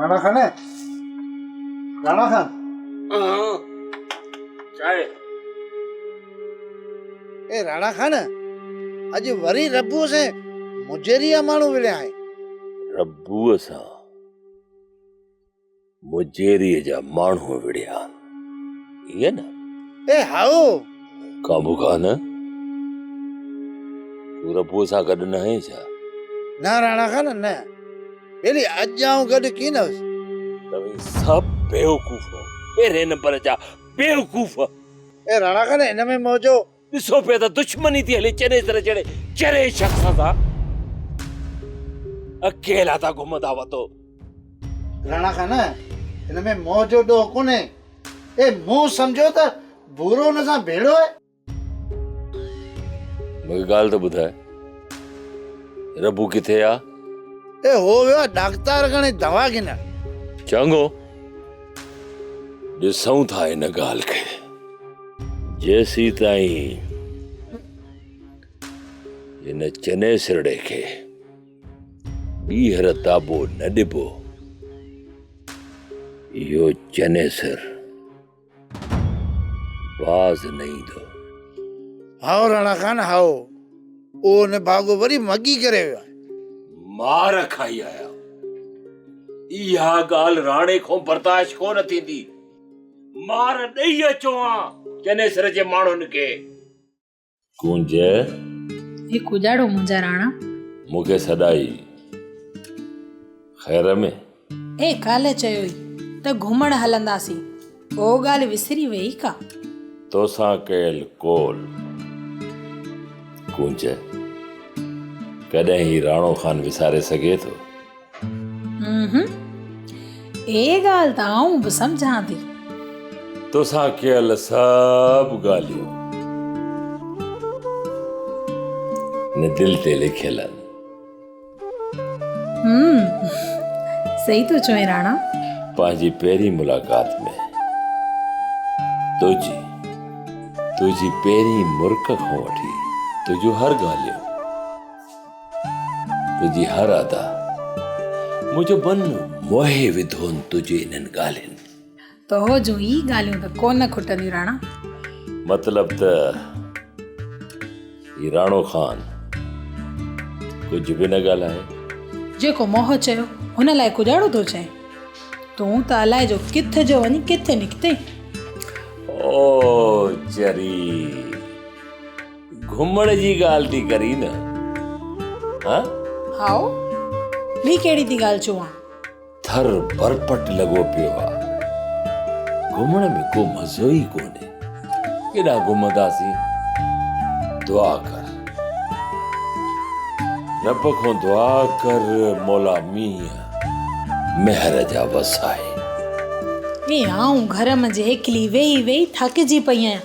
راڻا خان راڻا خان چاهي اي راڻا خان اڄ وري ربوء سين مجيريء جا ماڻهو وڙهيا آهن. ربوء سان مجيريء جا ماڻهو وڙهيا آهن ائين نه؟ اي هائو. ڪانڀو خان تون ربوء سان گڏ نه آهين ڇا؟ نه راڻا خان نه. ٻيلي اڄ آئون گڏ ڪين هوس. توهين سڀ بيوقوف آهيو، پهرين نمبر جا بيوقوف. اي راڻا خان ان ۾ منهنجو. ڏسو پيا ته دشمني ٿي هلي چنيسر جهڙي چري شخص سان. اڪيلا ٿا گهمندا وتو. راڻا خان ان ۾ منهنجو ڏوهه ڪونهي. اي مون سمجهيو ته ڀورو ان سان ڀيڙو آهي. مون کي ڳالهه ته ٻڌاء، ربو ڪٿي آ؟ اي هو ويو آ ڊاڪتار کڻي دوا گهنڻ. چڱو، ڏسون ٿا ان ڳالهه کي. جيسيتائين هن چنيسرڙي کي ٻيهر داٻو نه ڏبو، اهو چنيسر باز نه ايندو. هائو راڻا خان هائو، اهو نڀاڳو وري مڳي ڪري ويو آهي. مار کائي آيا. اها ڳالهه راڻي کان برداشت ڪونه ٿيندي. مار ڏئي اچو ها چنيسر جي ماڻهن کي. ڪونج. هي ڪڄاڙو منهنجا راڻا. مون کي سڏائي خير ۾. اي ڪالهه چيو ئي ته گهمڻ هلنداسين، او ڳالهه وسري ويئي ڪا؟ توسان ڪيل قول. ڪونج، ڪڏهن هي راڻو خان وساري سگهي ٿو؟ اونهون، اي ڳالهه ته آئون به سمجهان ٿي. توسان ڪيل سڀ ڳالهيون هن دل تي لکيل آهن. هم، صحيح ٿو چوين راڻا. پنهنجي پهرين ملاقات ۾ تنهنجي تنهنجي پهرين مرڪ کان وٺي تنهنجون هر ڳالهيون تنهنجي هر ادا منهنجو من موهي وڌو تنهنجي انهن ڳالهين. تو جون ئي ڳالهيون ته ڪونه کٽنديون راڻا. مطلب ته هي راڻو خان ڪجهه به نه ڳالهائي. جيڪو موهه چيو هن لاء ڪڄاڙو ٿو چئين. تون ته الائي جو ڪٿ جو وڃي ڪٿ نڪتين. او چري گهمڻ جي ڳالهه ٿي ڪرين نه ها؟ هائو ٻي ڪهڙي ٿي ڳالهه چوان. ٿر برپٽ لڳو پيو آ. گهمڻ ۾ ڪو مزو ئي ڪونهي. ڪيڏانهن گهمنداسين؟ دعا ڪر. رب کان دعا ڪر مولا مينهن مهر جا وسائي. اي آئون گهر منجهه هيڪلي ويهي ويهي ٿڪجي پئي آهيان.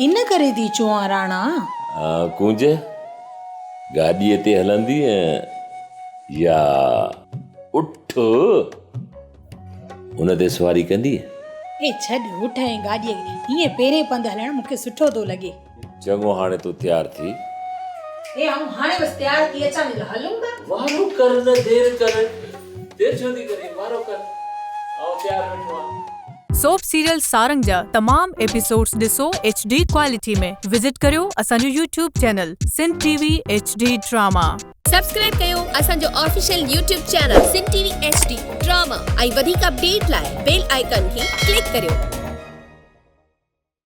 ان ڪري ٿي چوان راڻا. ڪونج گاڏيء تي هلندينء يا اٺ ان تي سواري ڪندينء؟ اي ڇڏ اٺ ۽ گاڏيء کي، هيئن پيرين پنڌ هلڻ مون کي سٺو ٿو لڳي. چڱو هاڻي تون تيار ٿي. اي آئون هاڻي بس تيار ٿي اچان ٿي ته هلون ٿا. وارو ڪر نه دير ڪر، دير ڇو ٿي ڪرين، وارو ڪر، آئون تيار ويٺو آهيان. سوپ سيريل سارنگ جا تمام ايپيسوڊز ڏسو ايڇ ڊي ڪوالٽي ۾ وزٽ ڪريو اسان جو YouTube channel Sindh T V H D drama. Subscribe ڪيو اسان جو official YouTube channel Sindh T V H D drama ۽ وڌيڪ اپڊيٽ لاء بيل آئيڪان کي ڪلڪ ڪريو.